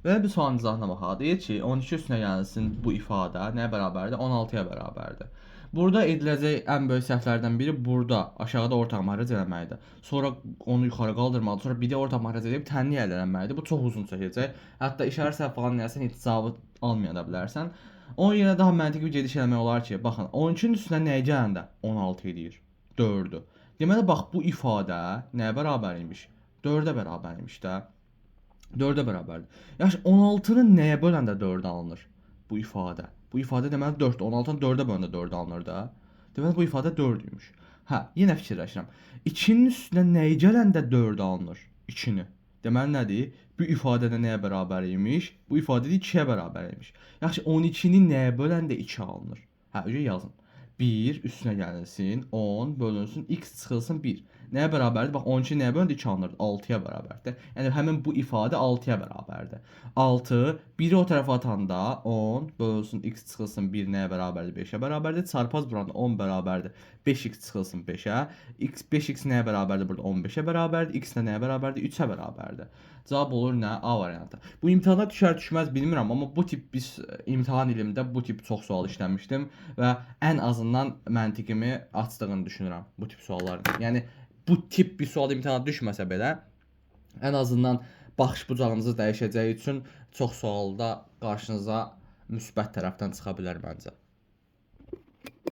Belə bir sualın izahına baxaq. Deyir ki, 12 üstünə gəlsin bu ifadə nəyə bərabərdir? 16-ya bərabərdir. Burada ediləcək ən böyük səhvlərdən biri burada aşağıda ortaq məxrəc eləməkdir. Sonra onu yuxarı qaldırmalıdır. Sonra bir də ortaq məxrəc edib tənlik əldə eləməlidir. Bu çox uzun çəkəcək. Hətta işarə səhv falan eləsən heç cavabı almaya da bilərsən. Onun yerinə daha məntiqi bir gediş eləmək olar ki, baxın, 12-nin üstünə nəyə gələndə 16 eləyir? 4-ü. Deməli bax bu ifadə nəyə bərabər imiş? 4-ə bərabər imiş də. 4-ə bərabərdir. Yaxşı, 16-nı nəyə böləndə 4 alınır? Bu ifadə. Bu ifadə deməli 4-dür. 16-nı 4-ə böləndə 4 alınır da. Deməli bu ifadə 4 imiş. Hə, yenə fikirləşirəm. 2-nin üstünə nəyə gələndə 4 alınır? 2-ni. Deməli nədir? Bu ifadə də nəyə bərabər imiş? Bu ifadə də 2-yə bərabər imiş. Yaxşı, 12-ni nəyə böləndə 2 alınır? Hə, yazın. 1 üstünə gəlinsin, 10 bölünsün, x çıxılsın 1. Nəyə bərabərdir? Bax, 12 nəyə böləndə 2 alınır? 6-ya bərabərdir. Yəni həmin bu ifadə 6-ya bərabərdir. 6, 1-i o tərəfə atanda 10 bölünsün, x çıxılsın 1 nəyə bərabərdir? 5-ə bərabərdir. Çarpaz buranda 10 bərabərdir. 5x çıxılsın 5-ə. X 5x nəyə bərabərdir? Burada 15-ə bərabərdir. X də nəyə bərabərdir? 3-ə bərabərdir. Cavab olur nə? A variantı. Bu imtahana düşər düşməz bilmirəm, amma bu tip biz imtahan ilimdə bu tip çox sual işləmişdim və ən azından məntiqimi açdığını düşünürəm bu tip sualların. Yəni bu tip bir sual imtahana düşməsə belə ən azından baxış bucağınızı dəyişəcəyi üçün çox sualda qarşınıza müsbət tərəfdən çıxa bilər məncə.